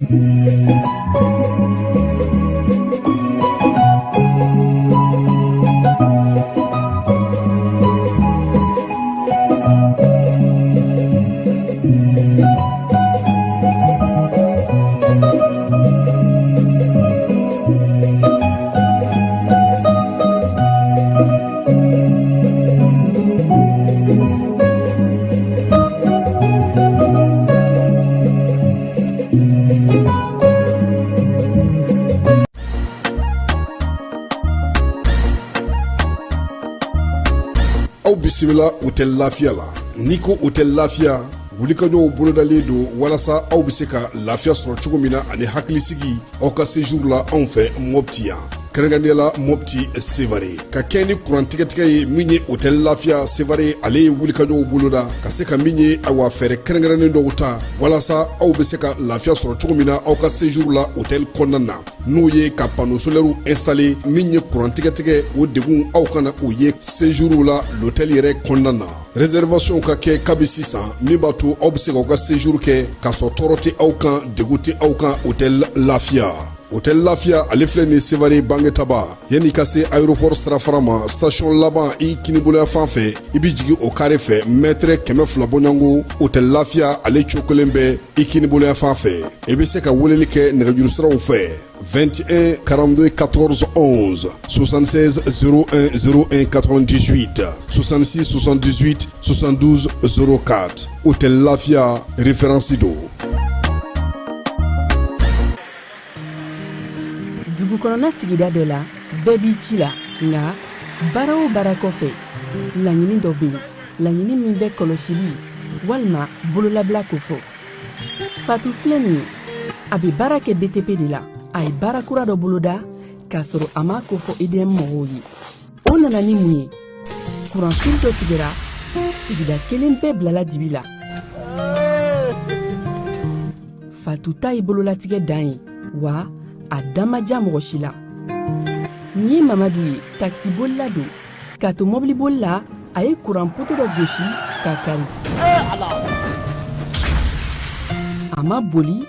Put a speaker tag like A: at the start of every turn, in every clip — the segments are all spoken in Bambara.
A: Aw bisimila Hôtel Lafiya la. N'i ko Hôtel Lafiya, wulikajɔw bolodalen don walasa aw bɛ se ka lafiya sɔrɔ cogo min na ani hakilisigi aw ka séjour la anw fɛ Mopti yan, kɛrɛnkɛrɛnnenya la Mopti Sevare. Ka kɛ ni kuran tigɛtigɛ ye, min ye Hôtel Lafiya Sevare, ale ye wulikajɔw boloda ka se ka min ye, awa, fɛɛrɛ kɛrɛnkɛrɛnnen dɔw ta walasa aw bɛ se ka lafiya sɔrɔ cogo min na aw ka séjour la hôtel kɔnɔna na, n'o ye ka panneau solaire installer. Min ye kuran tigɛtigɛ, o degun aw kana o ye séjour la l'hôtel yɛrɛ kɔnɔna na. Réservation ka kɛ kabi sisan, min b'a to aw bɛ se k'aw ka séjour kɛ k'a sɔrɔ tɔɔrɔ tɛ aw kan, degun tɛ aw kan. Hôtel Lafiya, Hôtel Lafiya, ale filɛ nin Sevare Bangetaba, yanni ka se aéroport sirafara ma, station laban i kiniboloya fan fɛ, i bɛ jigin o kare fɛ, mètre 200 bɔɲɔgɔnko, Hôtel Lafiya ale cokolen bɛ i kiniboloya fan fɛ. I bɛ se ka weleli kɛ nɛgɛjuru siraw fɛ: 21 42 14 11, 76 01 01 98, 66 78 72 04. Hôtel Lafia, référence don.
B: Dugu kɔnɔna sigida dɔ la, bɛɛ b'i ci la, nka baara o baara kɔfɛ, laɲini dɔ bɛ yen, laɲini min bɛ kɔlɔsili walima bololabila kofɔ. Fatu filɛ nin ye, a bɛ baara kɛ BTP de la. A ye baara kura dɔ boloda k'a sɔrɔ a m'a kofɔ EDM mɔgɔw ye. O nana ni mun ye? Kuranfili dɔ tigɛra, sigida kelen bɛɛ bilala dibi la. Fatu ta ye bololatigɛ dan ye, wa a da ma diya mɔgɔ si la. Nin ye Mamadu ye, takisibolila don. K'a to mɔbiliboli la, a ye kuran poto dɔ gosi k'a kari. A ma boli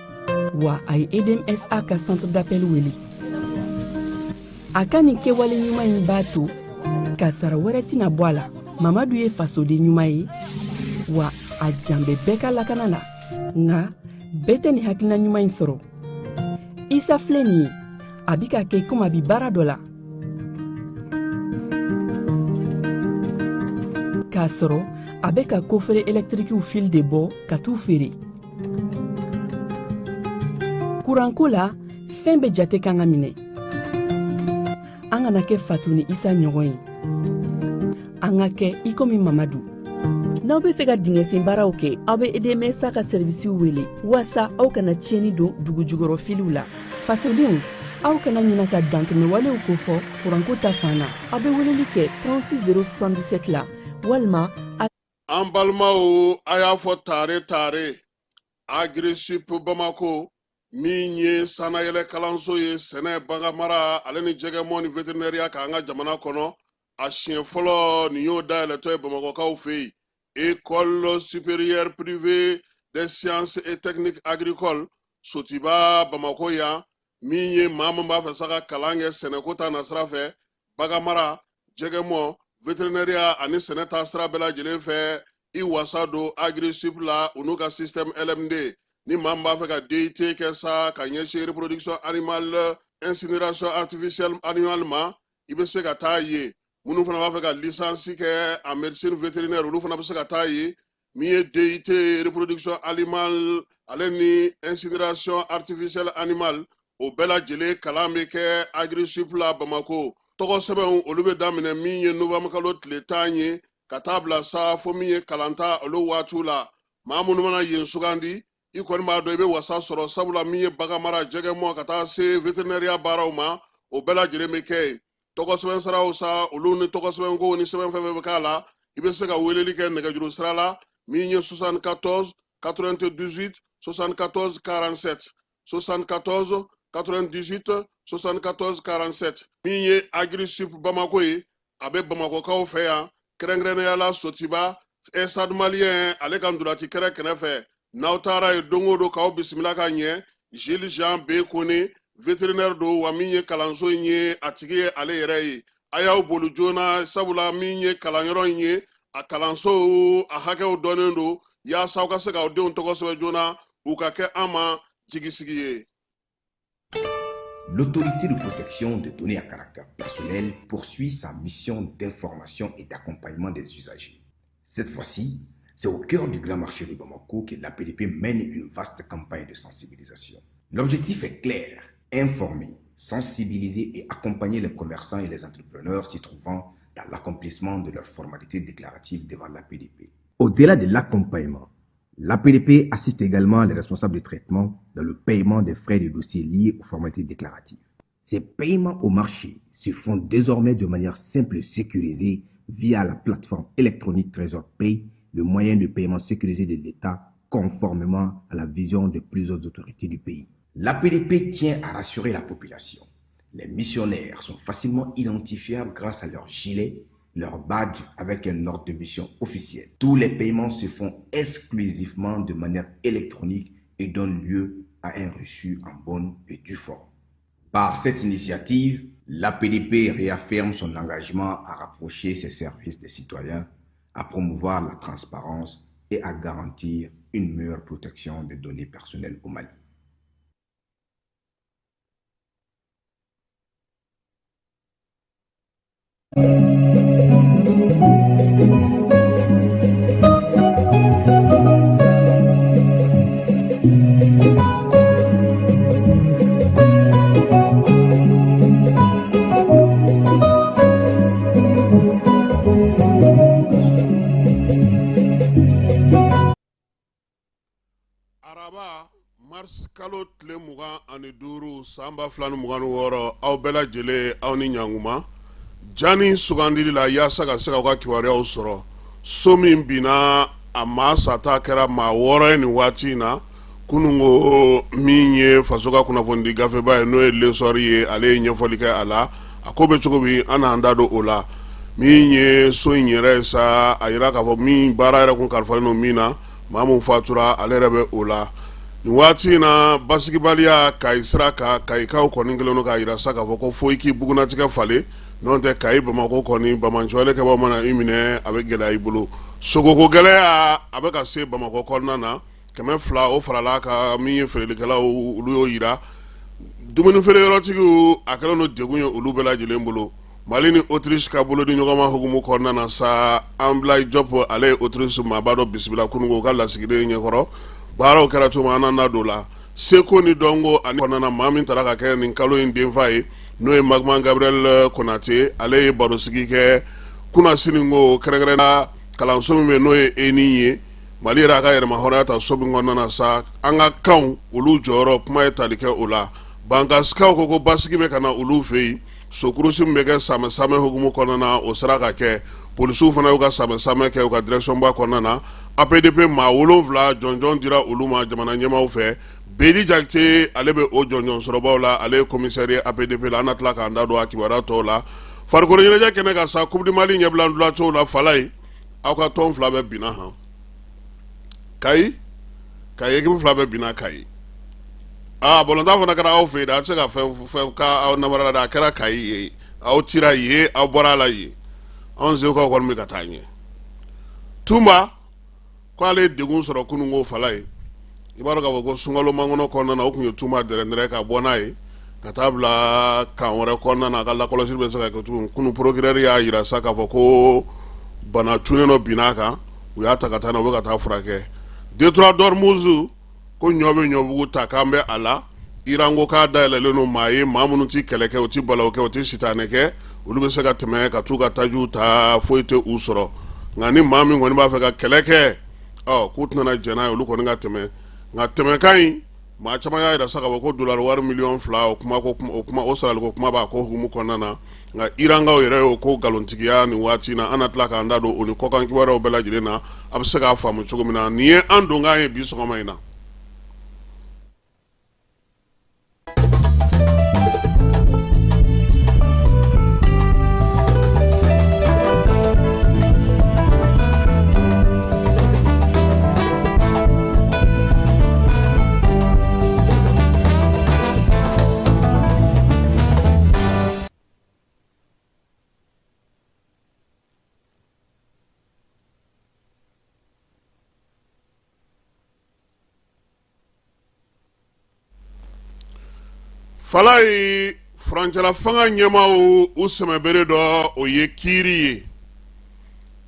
B: wa, a ye EDMSA ka centre d'appel wele. A ka nin kɛwale ɲuman in b'a to kasara wɛrɛ tɛna bɔ a la. Mamadu ye fasoden ɲuman ye, wa a jan bɛ bɛɛ ka lakana la. Nka bɛɛ tɛ nin hakilina ɲuman in sɔrɔ. Isa filɛ nin ye, a bi ka kɛ komi a bi baara dɔ la k'a sɔrɔ a bɛ ka coffret ɛlɛtirikiw fil de bɔ ka t'u feere. Kuranko la, fɛn bɛɛ jate kan ka minɛ. An kana kɛ Fatu ni Isa ɲɔgɔn ye, an ka kɛ i komi Mamadu. N'aw bɛ fɛ ka dingɛsen baaraw kɛ, aw bɛ EDMSA ka sɛrivisiw wele waasa aw kana tiɲɛni don dugu jukɔrɔ filiw la. Fasodenw, aw kana ɲina ka dantɛmɛwalew kofɔ kuranko ta fan na. Aw bɛ weleli kɛ 36 077 la walima
C: An balimaw, a y'a fɔ tare tare. Agirisup Bamako, min ye sannayɛlɛ kalanso ye sɛnɛ, baganmara ale ni jɛgɛmɔ ni veterinɛriya k'an ka jamana kɔnɔ, a siɲɛ fɔlɔ nin y'o dayɛlɛtɔ ye Bamakɔkaw fɛ yen. École supérieure privée des sciences et techniques agricoles, Sotiba, Bamako yan. Min ye maa min b'a fɛ sa ka kalan kɛ sɛnɛko ta nasira fɛ, baganmara, jɛgɛmɔ, veterinɛriya ani sɛnɛ ta sira bɛɛ lajɛlen fɛ, i wasa don Agrisup la, u n'u ka système LMD. Ni maa min b'a fɛ ka DUT kɛ sa ka ɲɛsin reproduction animale, incinération artificielle animale ma, i bɛ se ka taa yen. Minnu fana b'a fɛ ka licence kɛ en médecine vétérinaire, olu fana bɛ se ka taa yen. Min ye DUT reproduction animale ale ni incinération artificielle animale, o bɛɛ lajɛlen kalan bɛ kɛ Agrisup la Bamako. Tɔgɔ sɛbɛnw, olu bɛ daminɛ min ye novembre kalo tile 10 ye ka taa bila sa fo min ye kalanta olu waatiw la. Maa minnu mana yen sugandi, i kɔni b'a dɔn i bɛ wasa sɔrɔ, sabula min ye baganmara, jɛgɛmɔ ka taa se veterinɛriya baaraw ma, o bɛɛ lajɛlen bɛ kɛ yen. Tɔgɔ sɛbɛn siraw sa, olu ni tɔgɔ sɛbɛnkow ni sɛbɛn fɛn fɛn bɛ k'a la, i bɛ se ka weleli kɛ nɛgɛjuru sira la, min ye 74 98 74 47, 74 98 74 47. Min ye Agrisup Bamako ye, a bɛ Bamakɔkaw fɛ yan, kɛrɛnkɛrɛnnenya la Sotiba, Stade Malien ale ka ntolaci kɛrɛ kɛrɛfɛ. N'aw taara yen don o don, k'aw bisimila ka ɲɛ. Gilles Jean B Kone, vétérinaire don, wa min ye kalanso in ye a tigi ye ale yɛrɛ ye. A y'aw boli joona, sabula min ye kalanyɔrɔ in ye, a kalanso a hakɛw dɔnnen don, yaasa aw ka se k'aw denw tɔgɔ sɛbɛn joona, u ka kɛ an ma jigisigi ye.
D: L'autorité de protection des données à caractère personnel poursuit sa mission d'information et d'accompagnement des usagers. Cette fois-ci, c'est au cœur du grand marché de Bamako que l'APDP mène une vaste campagne de sensibilisation. L'objectif est clair, informer, sensibiliser et accompagner les commerçants et les entrepreneurs s'y trouvant dans l'accomplissement de leurs formalités déclaratives devant l'APDP. Au-delà de l'accompagnement, l'APDP assiste également les responsables de traitement dans le paiement des frais de dossier liés aux formalités déclaratives. Ces paiements au marché se font désormais de manière simple et sécurisée via la plateforme électronique Trésor Pay, le moyen de paiement sécurisé de l'État conformément à la vision de plusieurs autorités du pays. L'APDP tient à rassurer la population. Les missionnaires sont facilement identifiables grâce à leur gilet, leur badge avec un ordre de mission officiel. Tous les paiements se font exclusivement de manière électronique et donnent lieu à un reçu en bonne et due forme. Par cette initiative, l'APDP réaffirme son engagement à rapprocher ses services des citoyens, à promouvoir la transparence et à garantir une meilleure protection des données personnelles au Mali.
C: Araba, mars kalo tile 25 san 2026, aw bɛɛ lajɛlen aw ni ɲankuma. Jani sugandili la yaasa ka se k'aw ka kibaruyaw sɔrɔ, so min binna a maa sata kɛra maa 6 ye nin waati in na. Kununko min ye faso ka kunnafonidi gafeba ye, n'o ye L'Essor ye, ale ye ɲɛfɔli kɛ a la, a ko bɛ cogo min, an n'an da don o la. Min ye so in yɛrɛ ye sa, a yira k'a fɔ min baara yɛrɛ kun kalifalen don min na, maa min fatura ale yɛrɛ bɛ o la nin waati in na. Basigibaliya Kayi sira kan, Kayikaw kɔni kɛlen don k'a yira sa k'a fɔ ko fo i k'i bugunatigɛ falen, n'o tɛ Kayi Bamakɔ kɔni banbaanciwale kɛbaaw mana i minɛ, a bɛ gɛlɛya i bolo. Sogoko gɛlɛya a bɛ ka se Bamakɔ kɔnɔna na, 200 o farala kan. Min ye feerelikɛlaw, olu y'o yira dumuni feereyɔrɔtigiw, a kɛlen don degun ye olu bɛɛ lajɛlen bolo. Mali ni Autriche ka bolodi ɲɔgɔnma hukumu kɔnɔna na sa, Ablaye Diop, ale ye Autriche maaba dɔ bisimila kununko ka lasigiden ɲɛkɔrɔ. Baaraw kɛra cogo min, an n'an da don la. Seko ni dɔnko ani kɔnɔna na, maa min taara ka kɛ nin kalo in denfa ye, n'o ye Magman Gabriel Konate, ale ye barosigi kɛ kunasini ko kɛrɛnkɛrɛn kalanso min bɛ, n'o ye ENI ye, Mali yɛrɛ a ka yɛrɛmahɔrɔnya ta so min kɔnɔna na sa, an ka kanw olu jɔyɔrɔ, kuma ye tali kɛ o la. Bankasikaw ko basigi bɛ ka na olu fɛ yen. Sokurusi min bɛ kɛ samɛ samɛ hukumu kɔnɔna na, o sera ka kɛ. Polisiw fana y'u ka samɛ samɛ kɛ u ka direction ba kɔnɔna na. APDP maa 7 jɔnjɔn dira olu ma jamana ɲɛmaaw fɛ. Bedi Jakite, ale bɛ o jɔnjɔn sɔrɔbaw la, ale ye commissaire ye APDP la. An na tila k'an da don a kibaruya tɔw la. Farikolo ɲɛnajɛ kɛnɛ kan sa, Coupe du Mali ɲɛbila ntolaciw la, Falaye, aw ka tɔn fila bɛɛ binna han. Kayi, Kayi équipe fila bɛɛ binna Kayi. Aa, balontan fana kɛra aw fɛ yen dɛ, a tɛ se ka fɛn fɛn ka aw namara la dɛ. A kɛra Kayi ye, aw cira yen, aw bɔra a la yen. Anw Segukaw kɔni bɛ ka taa ɲɛ. Tunba ko ale ye degun sɔrɔ kununko, Falaye. I b'a dɔn k'a fɔ ko sunkalo makɔnɔ kɔnɔna na, o tun ye Tunba dɛrɛndɛrɛ ka bɔ n'a ye ka taa bila kan wɛrɛ kɔnɔna na, a ka lakɔlɔsili bɛ se ka kɛ cogo min. Kunun procureur y'a yira sa k'a fɔ ko bana cunnen dɔ binna a kan, u y'a ta ka taa n'a ye, u bɛ ka taa furakɛ. Détroit d'Ormuz ko ɲɔ bɛ ɲɔbugu ta k'an bɛ a la. Iran ko k'a dayɛlɛlen don maa ye, maa minnu tɛ kɛlɛ kɛ, u tɛ balawu kɛ, u tɛ sitanɛ kɛ, olu bɛ se ka tɛmɛ ka t'u ka tajiw ta, foyi tɛ u sɔrɔ. Nka ni maa min kɔni b'a fɛ ka kɛlɛ kɛ, ɔ k'u tɛna jɛn n'a ye olu kɔni ka tɛmɛ. Nka tɛmɛkan in, maa caman y'a jira sa k'a fɔ ko dolari wari miliyɔn 2, o kuma ko o kuma o saraliko kuma b'a ko hukumu kɔnɔna na. Nka Irankaw yɛrɛ y'o ko nkalontigiya nin waati in na. An na tila k'an da don o ni kɔkan kibaruyaw bɛɛ lajɛlen na, a bɛ se k'a faamu cogo min na. Nin ye an donkan ye bi sɔgɔma in na. Falayi, furancɛla fanga ɲɛmaaw u sɛmɛbere dɔ, o ye kiiri ye.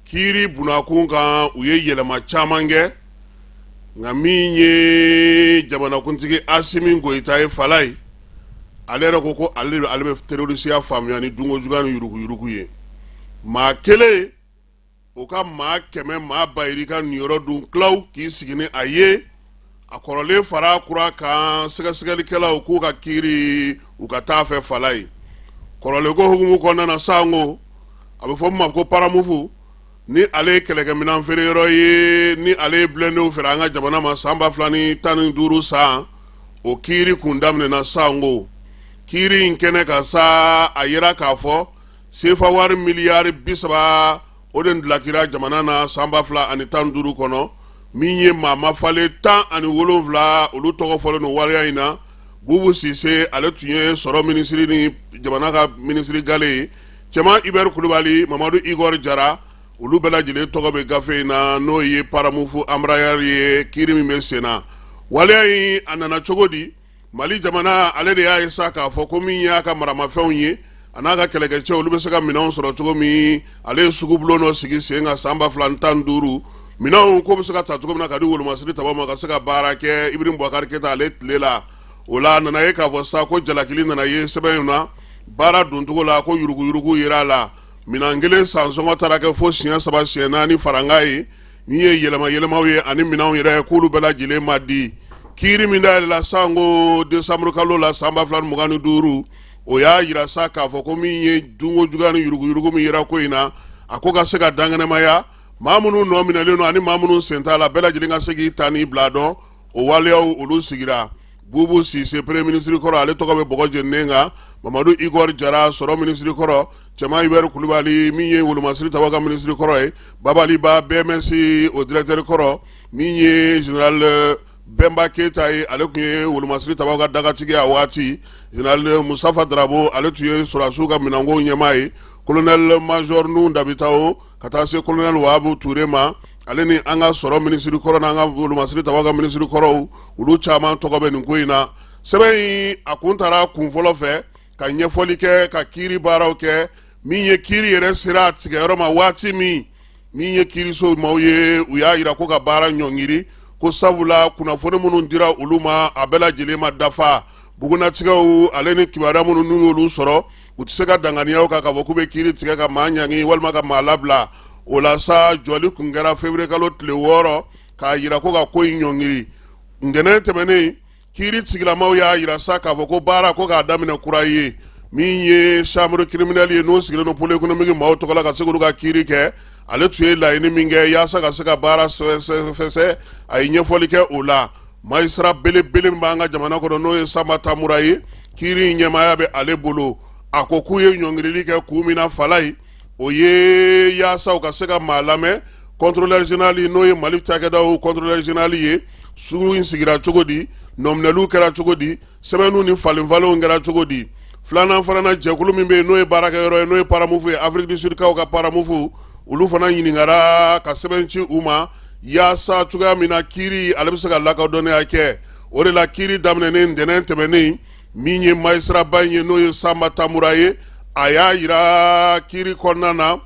C: Kiiri bunakun kan, u ye yɛlɛma caman kɛ, nka min ye jamanakuntigi Asimi Goyita ye, Falayi, ale yɛrɛ ko ko ale bɛ terorisiya faamuya ni dunkojuguya ni yuruguyurugu ye. Maa kelen o ka maa kɛmɛ, maa ba yirika niyɔrɔ dun kilaw k'i sigi ni a ye, a kɔrɔlen fara kura kan. Sɛgɛsɛgɛlikɛlaw k'u ka kiiri u ka taa fɛ. Falayi, kɔrɔlen ko hukumu kɔnɔna na, sanko a bɛ fɔ min ma ko Paramufu, ni ale ye kɛlɛkɛminɛn feereyɔrɔ ye, ni ale ye blindéw feere an ka jamana ma san 2015 san, o kiiri kun daminɛna. Sanko kiiri in kɛnɛ kan sa, a yira k'a fɔ sefa wari miliyari 30, o de dulakira jamana na san 2015 kɔnɔ. Min ye maa mafalen 17, olu tɔgɔ fɔlen don waleya in na. Bubu Sise, ale tun ye sɔrɔ minisiri ni jamana ka minisiri gale ye, Cɛman Ibɛri Kulubali, Mamadu Igɔri Jara, olu bɛɛ lajɛlen tɔgɔ bɛ gafe in na, n'o ye Paramufu Embraer ye. Kiiri min bɛ sen na, waleya in a nana cogo di? Mali jamana, ale de y'a ye sa k'a fɔ ko min y'a ka maramafɛnw ye, a n'a ka kɛlɛkɛcɛw, olu bɛ se ka minɛnw sɔrɔ cogo min, ale ye sugubulon dɔ sigi sen kan san 2015, minɛnw ko bɛ se ka ta cogo min na ka di wolomasiri tabaw ma ka se ka baara kɛ, Ibrahim Boubacar Keita ale tile la. O la, a nana ye k'a fɔ sa ko jalakili nana ye sɛbɛn in na, baara doncogo la, ko yuruguyurugu yera a la. Minɛn kelen sansɔngɔ taara kɛ fo siɲɛ saba, siɲɛ naani farankan ye. Min ye yɛlɛma yɛlɛmaw ye ani minɛnw yɛrɛ, k'olu bɛɛ lajɛlen ma di. Kiiri min dayɛlɛla sanko desanburu kalo la san 2025, o y'a yira sa k'a fɔ ko min ye dunko juguya ni yuruguyurugu min yera ko in na, a ko ka se ka dankɛnɛmaya, maa minnu nɔ minɛlen don ani maa minnu sen t'a la, bɛɛ lajɛlen ka se k'i ta n'i bila dɔn. O waleyaw olu sigira. Bubu Sise, premier ministre kɔrɔ, ale tɔgɔ bɛ bɔgɔ jeninen kan. Mamadu Igor Jara, sɔrɔ minisiri kɔrɔ, Cɛman Ibɛri Kulubali, min ye wolomasiri tabaw ka minisiri kɔrɔ ye, Babaliba, BMS o directeur kɔrɔ, min ye général Bɛnba Keyita ye, ale tun ye wolomasiri tabaw ka dagatigi a waati, général Mustafa Darabo, ale tun ye sɔrɔdasiw ka minɛnko ɲɛmaa ye, colonel major Nuhu Dabitawo, ka taa se colonel Wahabu Ture ma, ale ni an ka sɔrɔ minisiri kɔrɔ n'an ka wolomasiri tabaw ka minisiri kɔrɔw, olu caman tɔgɔ bɛ nin ko in na. Sɛbɛn in a kun taara kun fɔlɔ fɛ ka ɲɛfɔli kɛ, ka kiiri baaraw kɛ. Min ye kiiri yɛrɛ sera a tigɛyɔrɔ ma waati min, min ye kiiriso maaw ye, u y'a yira ko ka baara ɲɔngiri, ko sabula kunnafoni minnu dira olu ma, a bɛɛ lajɛlen ma dafa. Bugunnatigɛw ale ni kibaruya minnu n'u y'olu sɔrɔ, u tɛ se ka danganiyaw kan k'a fɔ k'u bɛ kiiri tigɛ ka maa ɲangi walima ka maa labila. O la sa, jɔli kun kɛra février kalo tile 6 k'a yira ko ka ko in ɲɔngiri. Ntɛnɛn tɛmɛnen, kiiri tigilamaw y'a yira sa k'a fɔ ko baara ko k'a daminɛ kura ye. Min ye chambre criminelle ye, n'o sigilen don pôle économique maaw tɔgɔ la ka se k'olu ka kiiri kɛ, ale tun ye laɲini min kɛ yaasa ka se ka baara fɛsɛ, a ye ɲɛfɔli kɛ o la. Magistrat belebele min b'an ka jamana kɔnɔ, n'o ye Sanba Tamura ye, kiiri in ɲɛmaaya bɛ ale bolo. A ko k'u ye ɲɔngirili kɛ kun min na, Falayi, o ye yaasa u ka se ka maa lamɛn, contrôleur général, n'o ye Mali cakɛdaw contrôleur général ye, sugu in sigira cogo di, nɔminɛliw kɛra cogo di, sɛbɛnniw ni falenfalenw kɛra cogo di. Filanan fana na, jɛkulu min bɛ yen, n'o ye baarakɛyɔrɔ ye, n'o ye Paramufu ye, Afrique du Sud kaw ka Paramufu, olu fana ɲininkara ka sɛbɛn ci u ma yaasa cogoya min na kiiri ale bɛ se ka lakodɔnniya kɛ. O de la, kiiri daminɛnen ntɛnɛn tɛmɛnen, min ye magistrat ba in ye, n'o ye Sanba Tamura ye, a y'a yira kiiri kɔnɔna na,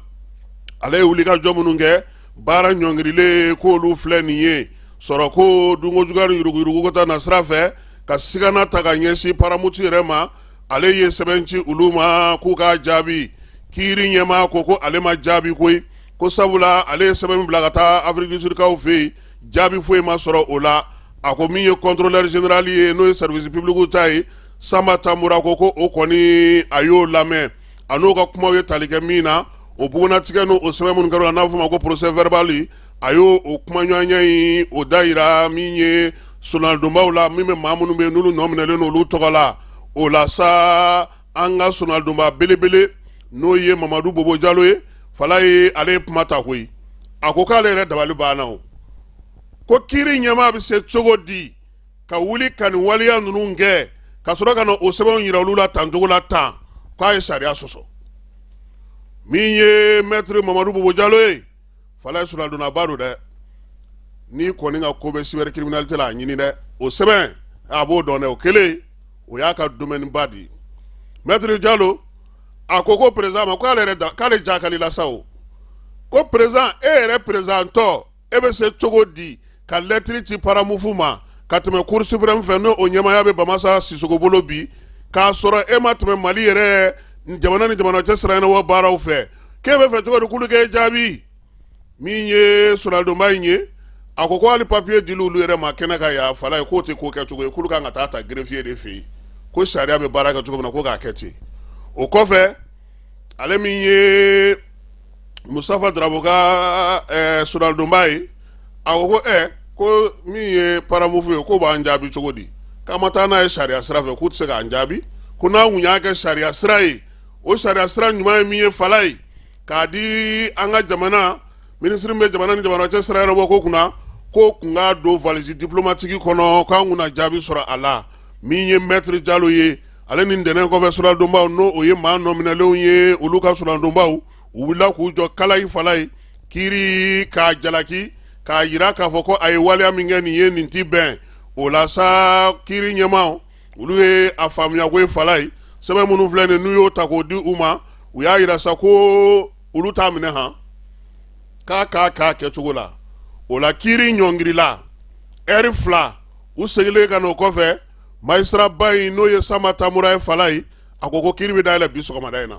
C: ale ye wulikajɔ minnu kɛ, baara ɲɔngirilen k'olu filɛ nin ye: sɔrɔko, dunkojuguya ni yuruguyurugu ta na sira fɛ, ka sigana ta ka ɲɛsin Paramutu yɛrɛ ma. Ale ye sɛbɛn ci olu ma k'u k'a jaabi. Kiiri ɲɛmaa ko ko ale ma jaabi koyi, ko sabula ale ye sɛbɛn min bila ka taa Afrique du Sud kaw fɛ yen, jaabi foyi ma sɔrɔ o la. A ko min ye contrôleur général ye, n'o ye service public ta ye, Sanba Tamura, ko ko o kɔni a y'o lamɛn, a n'o ka kumaw ye tali kɛ min na, o bugunnatigɛ n'o sɛbɛn minnu kɛra, n'a bɛ f'o ma ko procès verbal, a y'o o kumaɲɔgɔnya in o da yira min ye solonadonbaw la, min bɛ maa minnu bɛ yen n'olu nɔ minɛlen don olu tɔgɔ la. O la sa, an ka solonadonba belebele, n'o ye Mamadu Bobo Jalo ye, Falaye, ale ye kuma ta koyi. A ko k'ale yɛrɛ dabali banna o, ko kiiri ɲɛmaa bɛ se cogo di ka wuli ka nin waleya ninnu kɛ, ka sɔrɔ ka na o sɛbɛnw yira olu la tan cogo la tan, k'a ye sariya sɔsɔ. Min ye maître Mamadu Bobo Jalo ye, Falaye, solonadonnaba don dɛ. N'i kɔni ka ko bɛ cybercriminalité la, a ɲini dɛ, o sɛbɛn a b'o dɔn dɛ. O kelen O y'a ka domaine ba de ye. Maître Jalo a ko ko président ma k'ale yɛrɛ da k'ale jakalila sa o, ko président, e yɛrɛ présidentɔ, e bɛ se cogo di ka lɛtiri ci Paramuf ma ka tɛmɛ Cour suprême fɛ, n'o o ɲɛmaaya bɛ Bamasa Sisoko bolo bi, k'a sɔrɔ e ma tɛmɛ Mali yɛrɛ jamana ni jamana cɛ sira ɲɛnabɔ baaraw fɛ? K'e bɛ fɛ cogo di k'olu k'e jaabi? Min ye soladonba in ye, a ko ko hali papiye dili olu yɛrɛ ma kɛnɛ kan yan fala ye, k'o tɛ ko kɛcogo ye, k'olu kan ka taa ta greffier de fɛ yen, ko sariya bɛ baara kɛ cogo min na, ko k'a kɛ ten. O kɔfɛ, ale min ye Mustafa Darabo ka soladonba ye, a ko ko ko min ye Paramuf ye, k'o b'an jaabi cogo di k'an ma taa n'a ye sariya sira fɛ? K'u tɛ se k'an jaabi, ko n'an kun y'a kɛ sariya sira ye, o sariya sira ɲuman ye min ye fala ye, k'a di an ka jamana minisiri min bɛ jamana ni jamana cɛ sira ɲɛnabɔ ko kunna, k'o kun k'a don valise diplomatique kɔnɔ, k'an kun na jaabi sɔrɔ a la. Min ye Maître Jalo ye, ale ni ntɛnɛn kɔfɛ soladonbaw, n'o o ye maa nɔminɛlenw ye, olu ka soladonbaw, u wulila k'u jɔ kalayi fala ye kiiri k'a jalaki, k'a yira k'a fɔ ko a ye waleya min kɛ nin ye, nin ti bɛn o la sa. Kiiri ɲɛmaaw, olu ye a faamuya ko ye fala ye, sɛbɛn minnu filɛ nin, n'u y'o ta k'o di u ma, u y'a yira sa ko olu t'a minɛ han k'a k'a k'a kɛcogo la. O la kiiri ɲɔngirila ɛri 2. U seginnen ka n'o kɔfɛ, magistrat ba in, n'o ye Sanba Tamura ye fala ye, a ko ko kiiri bɛ dayɛlɛ bi sɔgɔmada in na,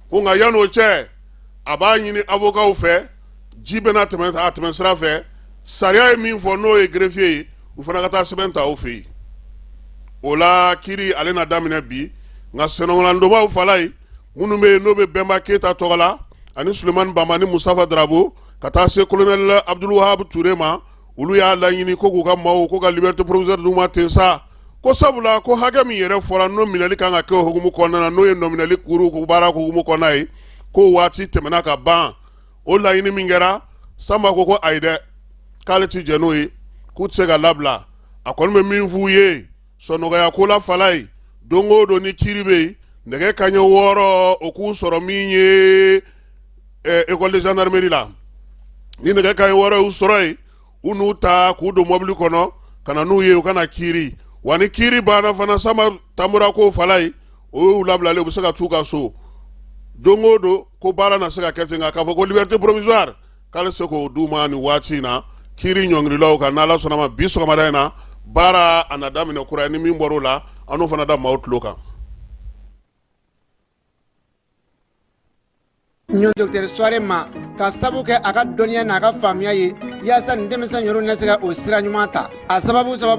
C: ko nka yan'o cɛ, a b'a ɲini avocatw fɛ, ji bɛna tɛmɛ a tɛmɛ sira fɛ, sariya ye min fɔ, n'o ye greffier ye, u fana ka taa sɛbɛn ta o fɛ yen. O la kiiri ale na daminɛ bi. Nka sennɔngodonbaw fala ye, minnu bɛ yen n'o bɛ Bɛnba Keyita tɔgɔ la, ani Sulemani Banba ni Mustafa Darabo, ka taa se colonel Abdulwahab Ture ma, olu y'a laɲini ko k'u ka maaw ko ka liberté provisoire d'u ma ten sa, ko sabula ko hakɛ min yɛrɛ fɔra n'o minɛli kan ka kɛ o hukumu kɔnɔna na, n'o ye nɔminɛli kuru ko baara hukumu kɔnɔna ye, ko waati tɛmɛna ka ban. O laɲini min kɛra, Sanba ko ko ayi dɛ, k'ale ti jɛn n'o ye, k'u tɛ se ka labila. A kɔni bɛ min f'u ye sɔnɔgɔya ko la fala ye, don o don ni kiiri bɛ yen, nɛgɛ kanɲɛ 6, o k'u sɔrɔ min ye école de gendarmerie la. Ni nɛgɛ kanɲɛ 6 y'u sɔrɔ yen, u n'u ta k'u don mɔbili kɔnɔ ka na n'u ye, u ka na kiiri. Wa ni kiiri banna fana, Sanba Tamura ko fala ye, o y'u labilalen, u bɛ se ka t'u ka so don o don, ko baara na se ka kɛ ten. Nka k'a fɔ ko liberté provisoire, k'ale se k'o d'u ma nin waati in na. Kiiri ɲɔngirilaw kan, n'Ala sɔnna ma, bi sɔgɔmada in na, baara a na daminɛ kura ye. Ni min bɔr'o la, an n'o fana da maaw tulo kan.
E: Ɲɔ docteur Soare ma ka sabu kɛ a ka dɔnniya n'a ka faamuya ye, yaasa nin denmisɛn ninnu na se ka o sira ɲuman ta a sababu sababu.